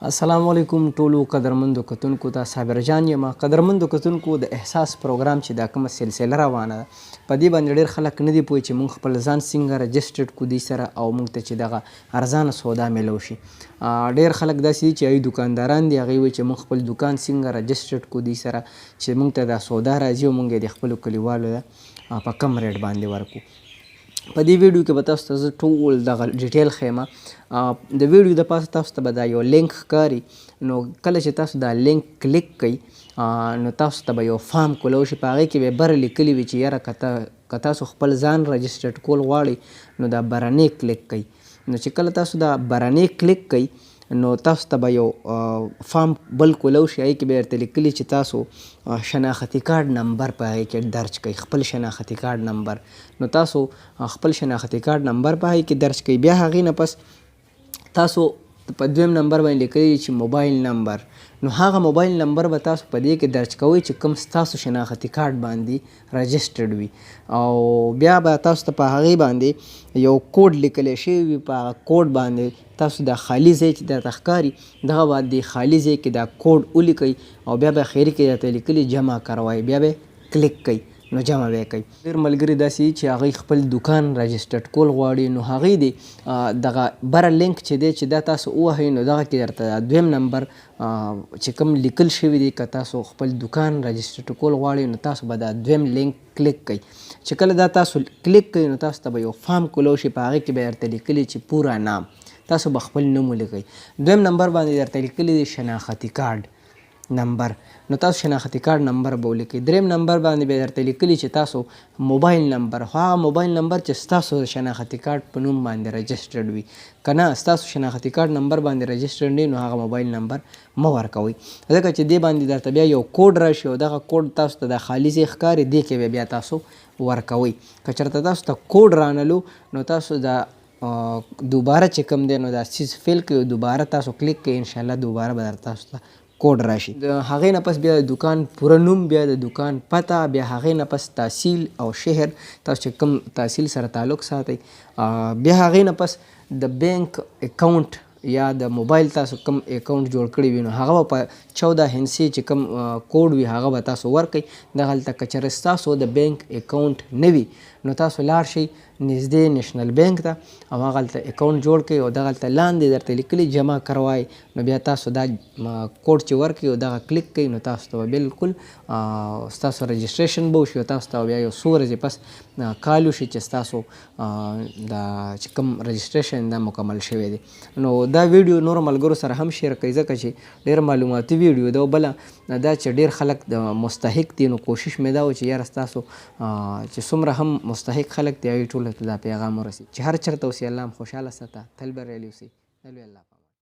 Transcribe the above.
السلام علیکم ټولو قدرمندو کتونکو ته، صابر جان یم. قدرمندو کتونکو، د احساس پروګرام چې دا کومه سلسله روانه ده، په دې باندې ډېر خلک نه دي پوه چې موږ خپل ځان څنګه رجسټرډ کو دوی سره او موږ ته چې دغه ارزانه سودا میلو شي. ډېر خلک داسې دي چې هغوی دوکانداران دي، هغوی وایي چې موږ خپل دوکان څنګه رجسټرډ کو دوی سره چې موږ ته دا سودا راځي او موږ یې د خپلو کلیوالو ته په کم ریټ باندې ورکو. په دې ویډیو کې به تاسو ته زه ټول دغه ډیټیل ښیم. د ویډیو د پاسه تاسو ته به دا یو لینک ښکاري، نو کله چې تاسو دا لینک کلیک کړئ نو تاسو ته به یو فارم کولاو شي. په هغې کې به بره لیکلي وي چې یاره که تاسو خپل ځان رجسټرډ کول غواړئ نو دا برنې کلیک کړئ. نو چې کله تاسو دا برنې کلیک کړئ نو تاسو ته به یو فارم بل کولاو شي، هغې کې به درته لیکلي چې تاسو شناختی کارت نمبر په هغې کې درج کړئ، خپل شناختی کارت نمبر. نو تاسو خپل شناختی کارت نمبر په هغې کې درج کړئ. بیا هغې نه پس تاسو په دویم نمبر باندې لیکلي چې موبایل نمبر، نو هغه موبایل نمبر به تاسو په دې کې درج کوئ چې کوم ستاسو شناختی کارت باندې رجسټرډ وي، او بیا به تاسو ته په هغې باندې یو کوډ لیکلی شوی وي. په هغه کوډ باندې تاسو دا خالي ځای چې درته ښکاري، دغه باندې خالي ځای کې دا کوډ ولیکئ، او بیا به اخري کې درته لیکلي جمع کروئ، بیا به کلیک کړئ نو جمع به یې کوي. ډېر ملګري داسې دي چې هغوی خپل دوکان رجسټرډ کول غواړي، نو هغوی دې دغه بره لینک چې دی چې دا تاسو ووهئ، نو دغه کې درته دویم نمبر چې کوم لیکل شوی دی، که تاسو خپل دوکان رجسټرډ کول غواړئ نو تاسو به دا دویم لینک کلیک کړئ. چې کله دا تاسو کلیک کړئ نو تاسو ته به یو فارم کولاو شي، په هغې کې به درته لیکلي چې پوره نام، تاسو به خپل نوم ولیکئ. دویم نمبر باندې درته لیکلي دي شناختی کارت نمبر، نو تاسو شناختی کارت نمبر به ولیکئ. دریم نمبر باندې به درته لیکلي چې تاسو موبایل نمبر، خو هغه موبایل نمبر چې ستاسو د شناختی کارت په نوم باندې رجسټرډ وي. که نه ستاسو شناختی کارت نمبر باندې رجسټرډ نه، نو هغه موبایل نمبر مه ورکوئ، ځکه چې دې باندې درته بیا یو کوډ راشي او دغه کوډ تاسو ته د خالي ځای ښکاري، دې کې به بیا تاسو ورکوئ. که چېرته تاسو ته کوډ رانلو نو تاسو دا دوباره چې کوم دی نو دا څیز فیل کړئ او دوباره تاسو کلیک کړئ، انشاءالله دوباره به درته تاسو ته کوډ راشي. د هغې نه پس بیا د دوکان پوره نوم، بیا د دوکان پته، بیا هغې نه پس تحصیل او شهر، تاسو چې کوم تحصیل سره تعلق ساتئ، بیا هغې نه پس د بانک اکاونټ یا د موبایل تاسو کوم اکاونټ جوړ کړی وي نو هغه به په 14 هندسې چې کوم کوډ وي هغه به تاسو ورکړئ دغلته. که چېرې ستاسو د بانک اکاونټ نه وي نو تاسو لاړ شئ نږدې نېشنل بانک ته او هغلته اکاونټ جوړ کړئ، او دغلته لاندې درته لیکلي جمع کروای، نو بیا تاسو دا کوډ چې ورکړئ او دغه کلیک کړئ نو تاسو ته به بالکل ستاسو رجسټریشن به وشي، او تاسو ته بیا یو څو ورځې پس کال وشي چې ستاسو دا چې کوم رجسټریشن دا مکمل شوی دی. نو دا ویډیو نورو ملګرو سره هم شیر کړئ، ځکه چې ډېر معلوماتي ویډیو ده، او بله دا چې ډېر خلک د مستحق دي، نو کوشش مې دا و چې یاره ستاسو چې څومره هم مستحق خلک دي هغوی ټولو ته دا پیغام ورسي. چې هر چېرته اوسئ الله هم خوشحاله ساته، تل بریالي اوسئ. د لوی الله په